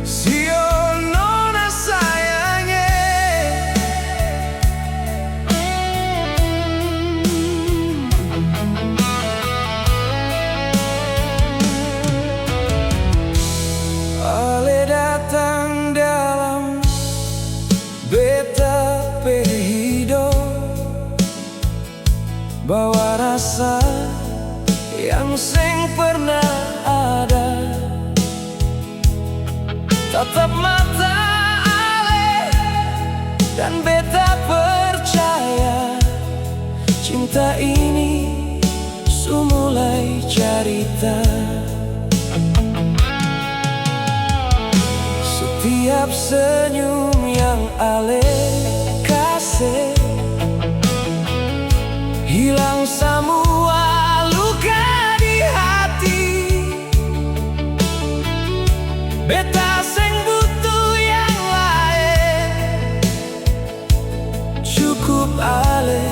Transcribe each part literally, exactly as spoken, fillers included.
Sio nona sayang e. Ale datang dalam beta pe hidop, bawa rasa yang seng pernah ada. Tatap mata ale dan beta percaya, cinta ini su mulai carita. Setiap senyum yang ale kase, hilang samua luka di hati. Beta seng butuh yang laen, cukup ale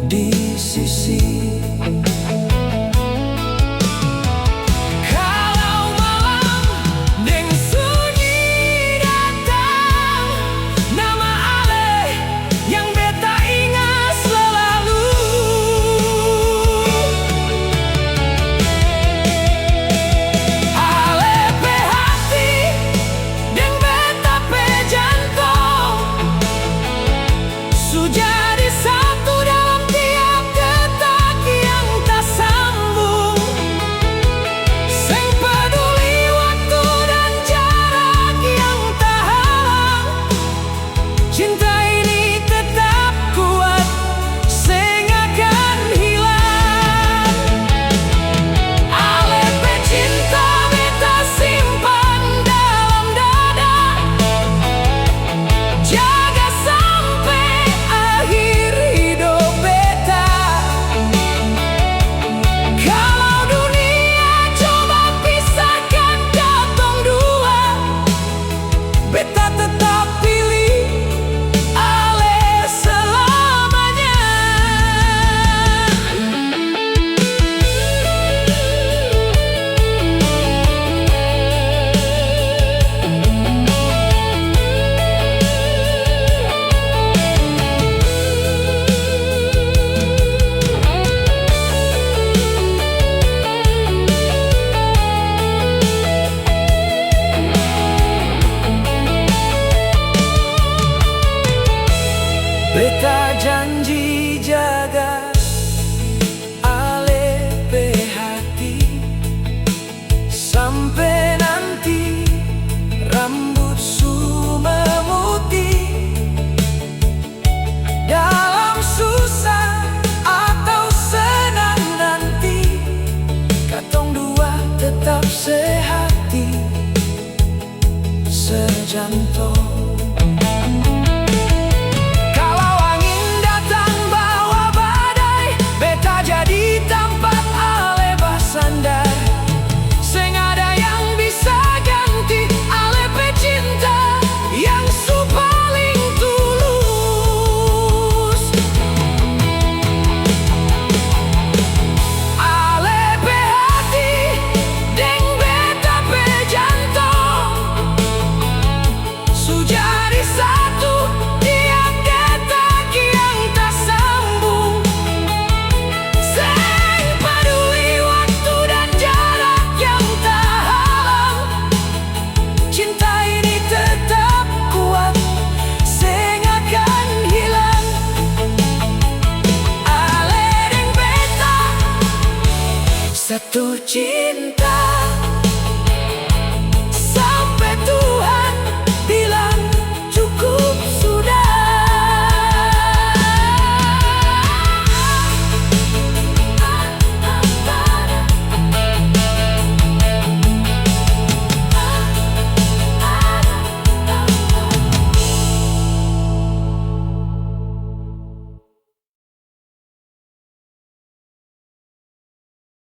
di sisi. Kalau malam deng sunyi datang, nama ale yang beta inga selalu. Ale pe hati deng beta pe jantong su jadi satu dalam tiap detak yang tasambung. Seng paduli waktu dan jarak yang tahalang, cinta ini tetap kuat, seng akan hilang. Ale pe cinta beta simpan dalam dada, jaga sampe akhir hidop beta. Kalau dunia coba pisahkan katong dua, beta tetap pilih ale selamanya. Beta janji jaga ale pe hati sampe nanti rambut su memutih. Dalam susah atau senang nanti, katong dua tetap sehati, sejantong. Kalau angin datang bawa badai, beta jadi tampat ale basandar. Seng ada yang bisa ganti ale pe cinta yang su paling tulus. Ale pe hati deng beta pe jantong su jadi satu tiap detak yang tasambung. Seng paduli waktu dan jarak yang tahalang, cinta ini tetap kuat, seng akan hilang. Ale deng beta satu cinta.